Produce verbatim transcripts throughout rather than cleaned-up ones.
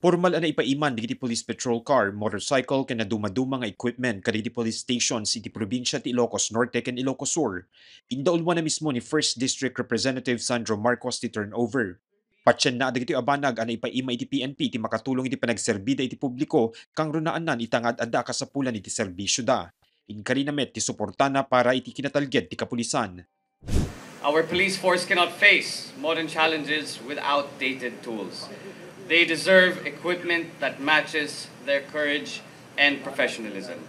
Pormal a naipaiman dagiti police patrol car, motorcycle ken nadumaduma nga equipment kadagiti police stations iti probinsia ti Ilocos Norte ken Ilocos Sur. Indauluan a mismo ni First District Representative Sandro Marcos ti turnover. Patienna a dagitoy a banag a naipaima iti P N P ti makatulong iti panagserbida iti publiko, kangrunaannan ita nga ad-adda a kasapulan iti serbisioda. Inkarina met ti suportana para iti kinatalged ti kapulisan. Our police force cannot face modern challenges with outdated tools. They deserve equipment that matches their courage and professionalism.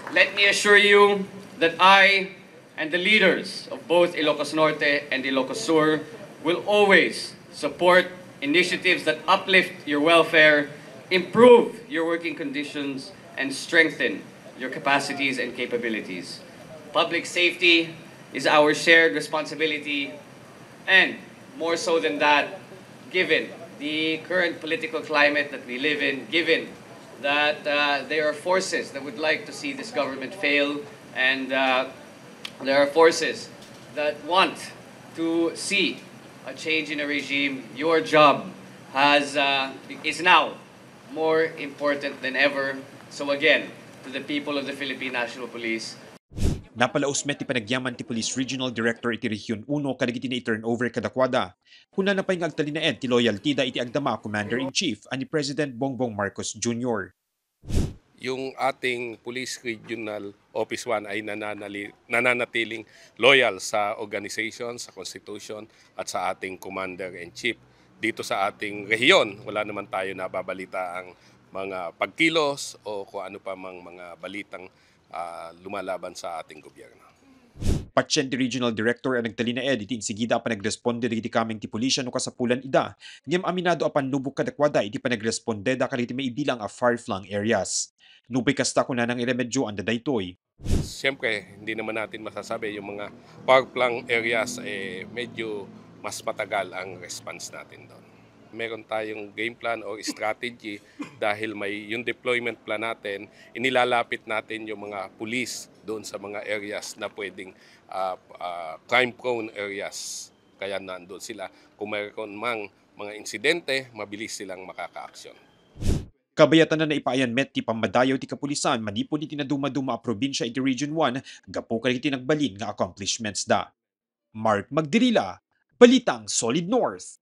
Let me assure you that I and the leaders of both Ilocos Norte and Ilocos Sur will always support initiatives that uplift your welfare, improve your working conditions, and strengthen your capacities and capabilities. Public safety is our shared responsibility, and more so than that, given the current political climate that we live in, given that uh, there are forces that would like to see this government fail, and uh, there are forces that want to see a change in a regime, your job has uh, is now more important than ever. So again, to the people of the Philippine National Police, Napalaus met ti panagyaman ti Police Regional Director iti Region Uno kadagiti nai-turnover kadakuada. Kunana pay nga agtalinaed ti loyaltida iti agdama a Commander-in-Chief a ni President Bongbong Marcos Junior. Yung ating Police Regional Office One ay nananali, nananatiling loyal sa organization, sa Constitution at sa ating Commander-in-Chief. Dito sa ating rehiyon, wala naman tayo nababalita ang mga pagkilos o kung ano pa mang mga balitang ah, lumalaban sa ating gobyerno. Patien ti Regional Director a nagtalinaed iti insigida a panagresponde dagiti kameng ti pulisya no kasapulan ida, ngem aminado a pannubok kadakuada iti panagresponde da kadagiti maibilang a far-flung areas. Nupay kasta, kunana nga iremedyoanda daytoy. Siyempre, hindi naman natin masasabi yung mga far-flung areas, eh, medyo mas matagal ang response natin doon. Meron tayong game plan or strategy dahil may yung deployment plan natin, inilalapit natin yung mga police doon sa mga areas na pwedeng ah, ah, crime-prone areas. Kaya nandoon sila. Kung mayroon mang mga insidente, mabilis silang makakaaksyon. Kabayatan a naipaayan met ti pammadayaw ti kapulisan manipud iti nadumaduma a probinsya iti Region One gapu kadagiti nagbalin nga accomplishments da. Mark Magdirila, Balitang Solid North.